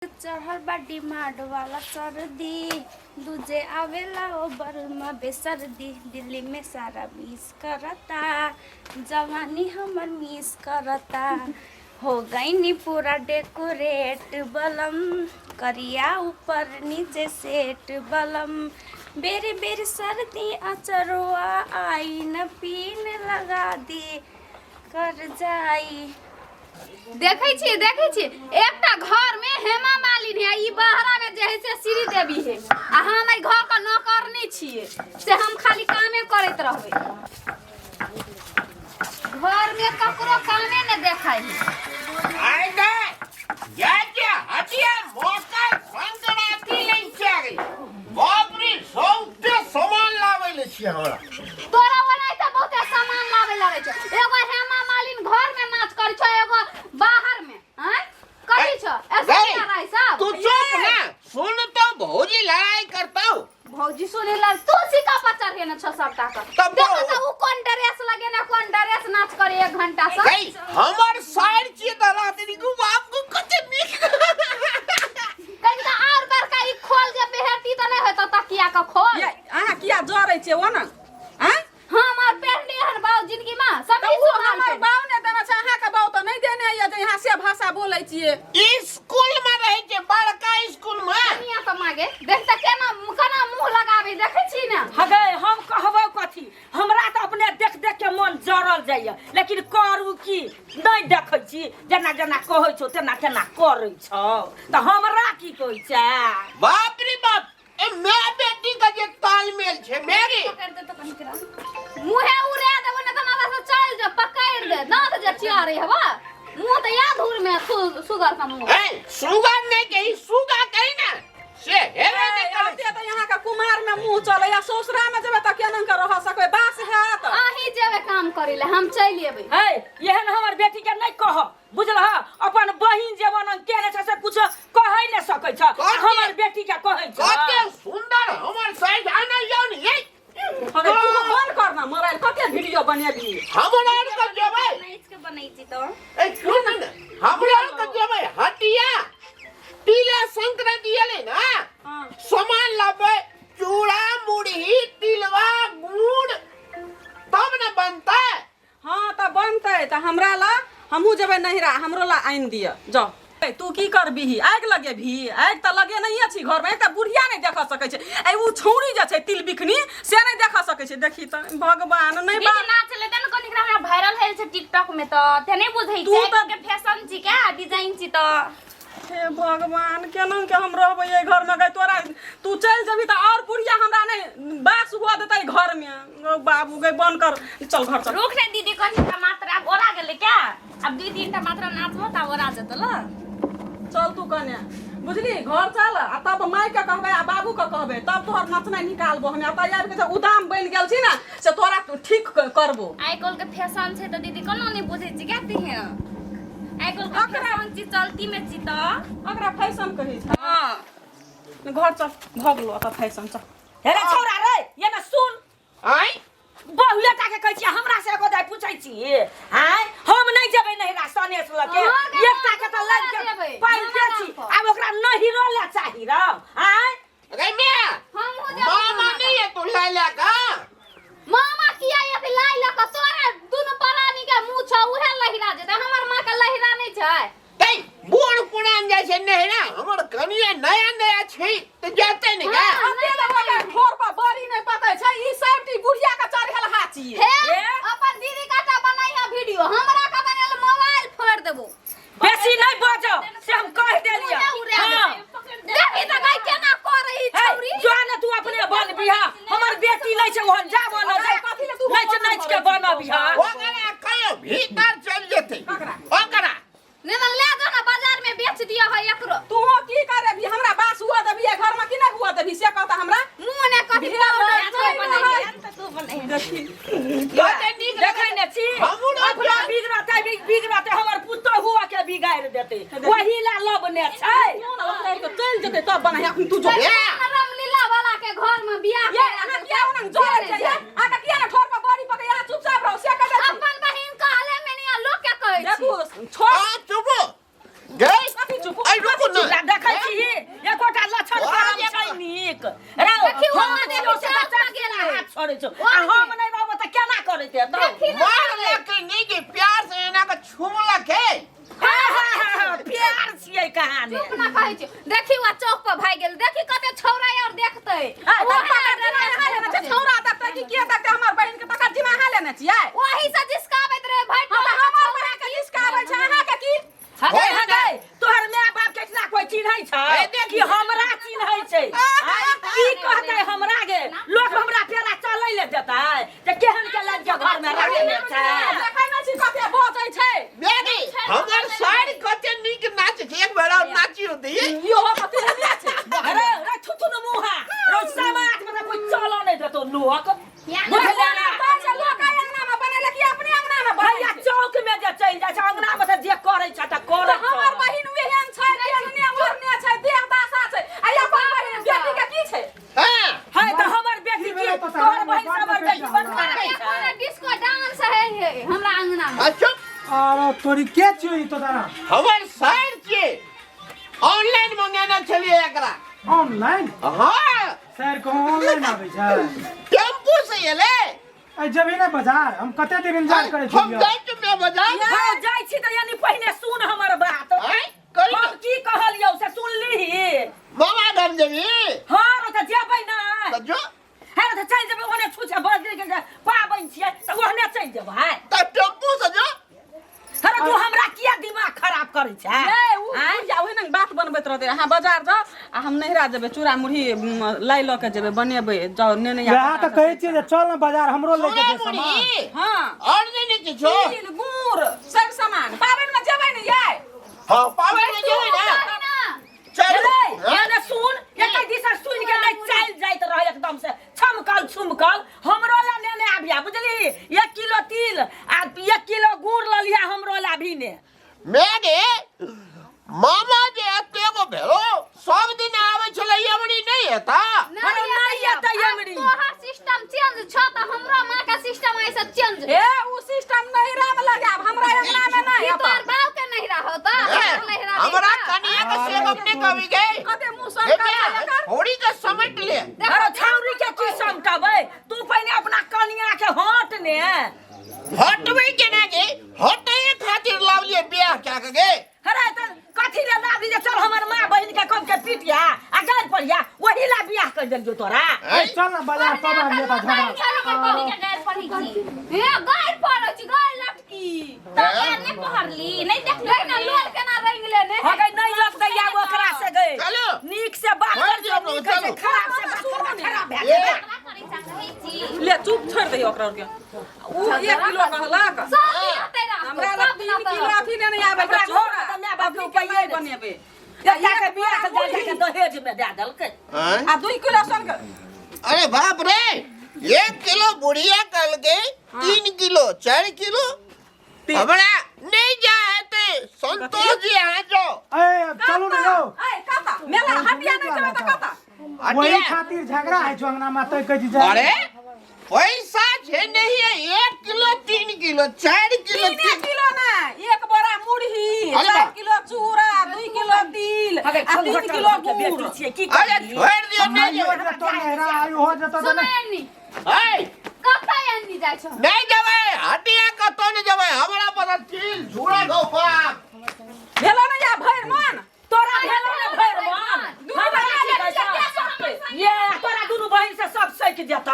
चढ़ल बा डिमांड वाला सर्दी, दूजे आवेला ओ बलमा बेसर्दी। दिल्ली में सारा मिस करता, जवानी हमर मिस करता। हो गईनी पूरा डेकोरेट बलम, करिया ऊपर नीचे सेट बलम। बेरी बेरी सर्दी अचरवा आई न पीन लगा दी कर जाई। देखै छी, देखै छी, एकटा घर में हेमा मालिनी है, ई बहरा में जे है से श्री देवी है, आ हम एहि घर के नौकरनी छियै, से हम खाली कामे करैत रहबै। घर में ककरो कामे ने देखै है। आइ गए जाके हटिया मकर संक्रांति लै छै। बाप रे, सौते सामान लाबै ले छियै हमरा। तोरा ओनाहिते बहुते सामान लाबै लगै छौ। एगो हेमा मालिन घर में नाच करै छौ, एगो बाहर में। आँय, कथी छौ ऐश्वर्या राय सब? तू चुप ना सुन तो, भौजी लड़ाई करतौ। भौजी सुने ला तू सिक्का पर चढ़े न छौ सबटा के। तब देखो त उ कोन ड्रेस लगेने, कोन ड्रेस नाच करे एक घंटा से। गई हमर साइड छियै त रात निकू बाप को कते नीक। कनिका और बड़का ई खोल जे पेहरती त नहीं होतो तकिया के खोल। ये अहाँ किया जरै छियै ओना? आँय? हम और पहनले हन बाऊ जिंदगी में सब तऽ ओ सुहाल हमर पेन। बाउ ने देने छै, अहाँके बाउ तऽ नहि देने यऽ जे अहाँ से भाषा बोलै छियै। स्कूल में रहै छै, बड़का स्कूल में। कनिया तऽ मागे देख तऽ केना केना मुंह लगाबे, देखै छी ने। हगे, हम कहबै कथी? हमरा तऽ अपने देख देख के मन जरल जाइए, लेकिन करू की? नहि देखै छी, जेना जेना कहै छौ तेना तेना करै छौ, तऽ हमरा की कहै छै? बाप रे बाप, ए my बेटी का जे तालमेल छै मेरी। पकड़ दे तो कनिक रा। मुहे उड़ा देबो ने तऽ माथा से चल जो पकड़ दे दांत जे चियारे हवा मुंह तऽ या धूर में सुगर का मुंह। ए सुगा नहीं कही, सुगा कही ना से हेबे नहीं करे। एते तऽ अहाँके कुमार में मुंह चलैया, ससुरा में जेबै तऽ केना के रह सकबै? बास हैत। अहीं जेबै काम करै लए, हम चलि एबै। है, एहन हमर बेटी के नहि कह, बुझलह? अपन बहिन जे बनन केने छै से कुछ कहै नहि सकै छ। कते? हमर बेटी के कहै छ। कते सुंदर हमर साइज आना जाओ ने ये। अरे तू बंद कर ना मोबाइल, कते वीडियो बनेबी? हमरा आर के जेबै। नाच के बनै छी तो। ए सुन ने, हमरा आर के जेबै हटिया, तिला संक्रांति एलै ना। हाँ। सामान लाबै, चूड़ा मुरही तिलवा गुड़, तब ने बनतै। हाँ तऽ बनतै तऽ हमरा ला, हमहूँ जेबै नैहरा, हमरो ला आनि दिअ जाउ। ए, तू की करबिही? आगि लगेबही? आगि तऽ लगेनहिए छी घरमे। एक तऽ बुढ़िया नहि देखऽ सकै छै, आ ओ छौड़ी जे छै तिलबिखनी से नहि देखऽ सकै छै। देखी तऽ भगवान नहि दीदी बात नाच लेते ने कनिक, हमरा वायरल भेल छै टिकटॉक में तऽ ते नहि बुझै तू छै तऽ- के फैशन छी, क्या डिजाइन छी तऽ। हे भगवान, केना के हम रहबै एहि घरमे? गै तोरा, तू चलि जेबही तऽ आओर बुढ़िया हमरा नहि बास हुआ देतै घरमे। गौ बाबू गै, बंद कर, चल घर चल। रुक ने दीदी, कनिक मात्रा आब ओरा गेलै क्या, आब दुई तीन टा मात्रा नाचबो तऽ ओरा जेतौ ल। चल तू कने, बुझली? घर चल आ तब माय के कहबै आ बाबू के कहबै, तब तोहर नचनाइ निकालबो। हम एतऽ आबि के जे उदाम बनि गेल छी ने से तोरा ठीक करबो। आइ काल्हि के फैशन छै तऽ दीदी, कोना नहि बुझै छी क्या तिहे? आइ काल्हि के फैशन छी, चलती में छी तऽ। ओकरा फैशन कहै छै। हँ, घर चल, भऽ गेलो एतऽ फैशन, चल। हे रे छौड़ा रे, ये ना सुन। आँय? बहुले टा के कहै छियै, हमरा से एगो दाइ पूछै छी? आँय, हम नहि जेबै नहिरा सनेस लऽ के। अहाँ के एकटा के तऽ मामा लड़ि के जेबै, पालिते मामा छी गाम पर। आब ओकरा नहिरो लए चाही रौ। आँय? अरे मैं हमहूँ जेबै। मामा मामा नहीं है तू ला ला का। मामा किया एते लाइ लऽ कऽ? तोरा दुनू प्राणी के मुँह छौ, उहे लहिरा जेतै। हमर माँ के लहिरा नहि छै। तै बूढ़ पुरान जाइ छै नहिरा, हमर कनिया नया नया छै तऽ जेतै ने का। हाँ। अकेले ओकर ठोर पर बड़ी नहि पकै छै, ई सबटी बुढ़िया के चढ़ेल हाची। हे, हे? अपन दीदी का टा बनाई है वीडियो, हमरा का बनायल मोबाइल फोड़ देबो। बेसी नहि बाजो से हम कह देलियै। मुँहे उड़ा हाँ। देबै। देखी तऽ गाय केना करै ई हे, छौरी। जो ने तू अपने बन बिहा, हमर बेटी नहि छै ओहन, जा बन जा। कथी ले तू नाचि नाचि के बन बिहा। ओकरा कहियो भीतर चलि जेतै ओकरा। नहि तऽ ले जाओ ना बाजार में बेच दिया है एकरो। तू की करेबी? हमरा बास हुआ देबी घर में कि नहि हुआ देबी से कहता हमरा। मुँह ने कथी भेल पाउडर नहि, छै नहि। बनाई। तू बनाई। देखी। कते नीक देखै ने छी। हमरो अपना बिगड़तै, बिगड़तै, हमर पुतोहुआ के बिगाड़ि देतै, वही ला लबने छै। तू ने ओकरा के चलि जेतै तब बनाही अखन तू जो। ए, रामलीला वाला के घर में बियाह ये अहाँ किया ओना जरै छै? ये अहाँ किया ने ठोर पर बड़ी पकै? अहाँ चुपचाप रहू से कहै छी। अपन बहिन कहले में नहीं, लोग के कहै छी। देखू छोड़। आ चुप गई। कथी चुप? ऐ रुकू ना। देखै चुप ना कहै छी। देखी वा चौक पर भागि गेल, देखी कते छौड़ा और देखतै। ए, ओहे तकर जिम्मा अहाँ लेने छियै? छौड़ा देखतै कि के देखतै? हमर बहिन के तकर जिम्मा अहाँ लेने छियै? ओही से जिसकाबैत रहे भाई। हम तऽ हमर बहिन के लिस्काबै छै, अहाँके की? हगे हगे, तोहर माय बाप के इतना कोई चिन्है छै ए, देख। कि हमरा चिन्है छै? आँय, की कहतै हमरा गे लोक? हमरा पेरा चलै ले देतै जे केहन के लग के घर में रखने छै? देखै नहि छी कते बजै छै? बेटी, हमर साड़ी कते नीक नाच छै, एक बेर और नाचियो दिए। इहो कते नहि छै। अरे रे थुथुन मुहा रो, समाज में तऽ कोई चलऽ नहि देतौ लोक, बुझलियै ना? तोहर से लोक एहि अंगनामे बनेलक कि अपने अंगनामे भैया बनेलक? चौक में जे चलि जाइ छै, अंगना में तऽ जे करै छै तऽ करै तऽ हमर छै। बहिन एहन छै, केहने ओढ़ने छै, देह दासा छै, आ अपन बहिन बेटी के की छै? हाँ। है तऽ हमर बेटी की तोहर बहिन से हमर बेटी बड़ खराब छै? डिस्को डांस है हे हमरा अंगना में। अच्छा। अरे तोरी के छियो ई तो तारा? हमर साड़ी छियै, ऑनलाइन मंगेने छलियै एकरा। ऑनलाइन? हाँ। सर कहूँ ऑनलाइन आबै छै? टेम्पू से एलै। ऐ जेबही ने बाजार? हम कते दिन इंतजार करै हम छियै। जाइ छी मैं बाजार। हँ, जाइ छी तऽ यानी पहिने सुन हमर बात। आँय, कही। हम की कहलियौ से सुनलीही? मामा गाम जेबही? हँ रो, तऽ जेबै ने। तऽ जो। हे तऽ चलि जेबै ओने, छुछे बजरी के जे पाबनि छियै तऽ ओहने चलि जेबै। तऽ टेम्पू से जो। अरे तू हमरा किया दिमाग खराब करै छै? ए, उ आँय? बुढ़िया ओहि ने बात बनबैत रहतै। अहाँ बाजार जाउ आ हम नैहरा जेबै, चूड़ा मुरही लाइ लऽ के जेबै, बनेबै, जाउ नेने आ। वएह तऽ कहै छियै जे चल ने बाजार, हमरो लऽ के चूड़ा छै सामान। मुरही? हँ। और नहि ने किछो? तिल गुड़ सब सामान। पाबनि मे जेबै ने यै? हँ, पाबनि मे जेबै ने। चलू। रे, एने सुन, एकै दिशा सुन के नहि चलि जाइत रह एकदम से छमकल छुमकल। हमरो ला नेने आबिया, बुझली? 1 किलो तिल आ 1 किलो गुड़ लऽ लिहा हमरो ला भी ने। मैं गे मामा जे एते गो भेलो, सब दिन आबै छलै, अमरी नहि एता? अरे नहि एतै अमरी। तोहर सिस्टम चेंज छ तऽ हमरो माँ के सिस्टम ऐसे चेंज। ए, उ सिस्टम नैहरा में लगाब, हमरा अंगना में नहीं। ई तोहर बाप के नैहरा होता? ए, नैहरा हमरा कनिया के सेवक नहि कभी गे। कते मुंह हे सन बे, छोड़ी के समेट ले। अरे छौरी के की समटबै? तू पहिने अपना कनिया के हट ने। हटबै केना गे? हटै खातिर लावलिए बियाह क्या के गे। अरे तऽ कथी ले लाबली जे चल हमर माँ बहिन के कम के पिटिया आ गारि पढ़िया, वही ला बियाह कर देलियौ तोरा? आँय? चल ने बाजार तब आबिये तऽ झगड़ा। हे, गारि पड़ै छी, गारि लटकी तब नहि पहरली, नहि देखली ना लोल केना रंग लेने। हँ गई, नहि लगतै आब ओकरा से गई। चलू। नीक से बात छोड़ि कर दियौ अपना, नीक होइ छै, चलू। खराब से बात करबै खराब भए ए, जेतै। ले, चुप, छोड़ि दही ओकरा के। उ 1 किलो कहलक, सब दिन होतै रहतौ, हमरा सब लग दिन 3 होतै किलो रहतौ। अथी लेने आबै। हमरा घरमे तऽ माय बापके उपाये नहि छै। बनेबै। एकटा के बियाह के जा जा के दहेज में दए देलकै। आँय? आ 2 किलो सन के। अरे बाप रे, 1 किलो बुढ़िया कहलकै, 3 किलो, 4 किलो हमरा नहीं जा हेतै। संतोष जी, अहाँ जाओ। ए, चलू ने यौ। ए, कतऽ मेला हटिया नहि जेबै तऽ कतऽ? वही हटिया। खातिर झगड़ा होइ छौ अंगना में, तै कहै छी जा। अरे पैसा छे नहीं है, 1 किलो, 3 किलो, 4 किलो। तीने तीन किलो ना, एक बोरा मुरही, अरे चार बा। किलो चूड़ा, 2 किलो तिल हगे आ 3 किलो गुड़। बेटी छियै की अरे करबही? छोड़ दियो, नहीं आइयो जेबै। जेतो नैहरा, आइयो हो जेतो तऽ नहि। सुनै नी। ऐ, कतऽ एन्नी जाइ छौ? नहीं जेबै हटिया, कतौ नहीं जेबै। हमरा पता तिल झूरा गौ बाप। भेलो ने या भरि मन? तोरा भेलो ने भरि मन? दुनू हमरा बहिन की कहै के छौ? सकतै? ये तोरा दुनू बहिन से सब सैक जेतौ।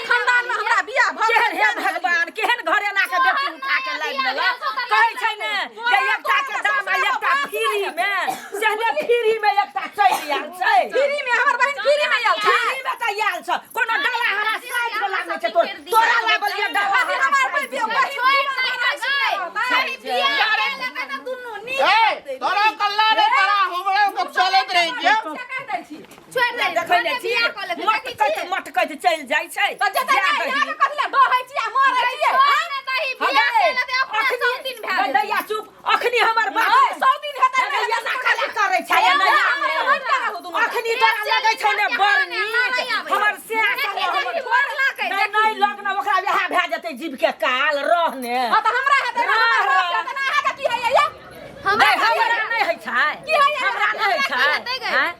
खानदान में हमरा बियाह भऽ केहन हे भगवान, केहन घरेना के बेटी उठा के लाबि लेलक। कहै छै ने जे एकटा के दाम आ एकटा फ्री में, सेहने फ्री में एकटा चलि आयल छै। फ्री में? हमर बहिन फ्री में आयल छै? फ्री में तऽ आयल छै। कोनो डाला हरा साइज वाला नहि छै। तोरा तोरा लागल ये डाला अभी हरा हमर साइज। बहिन छोड़ि दै ना गै, खाली बियाह केलक ने दुनू नीक। ए, तोरा कल्ला रे, तोरा हमरा के चलैत रही छियै। से कहि दै छी। छोड़ि दे। देखै नहि भने छी बियाह कऽ लेतै, देखै मटकैत छी? मटकैत चलि जाइ छै। तऽ जेतै जा ने दही। यहाँ के कथी लए डहै छी आ मरै छियै? छोड़ि ने दही, बियाह केलक अपना 100 दिन भए जेतै। दैया चुप, अखनी हमर बात ए, 100 दिन हेतै ने? दैया ना खाली करै छै। ए, नैया हमरा मे। होइत करा हो दुनू। अखनी तोरा लगै छौ ने बड़ नीक हमर से देखी, देखी, मरलकै, नहि नहि लगन ओकरा वएह भए जेतै जीव के काल रहने। हँ तऽ हमरा हेतै ने, हमर बाप के हेतै ने, अहाँके की होइए? हमरा नहि, हमरा नहि होइ छै। की होइए? हमरा नहि होइ हमरा की हेतै छै गै? आँय?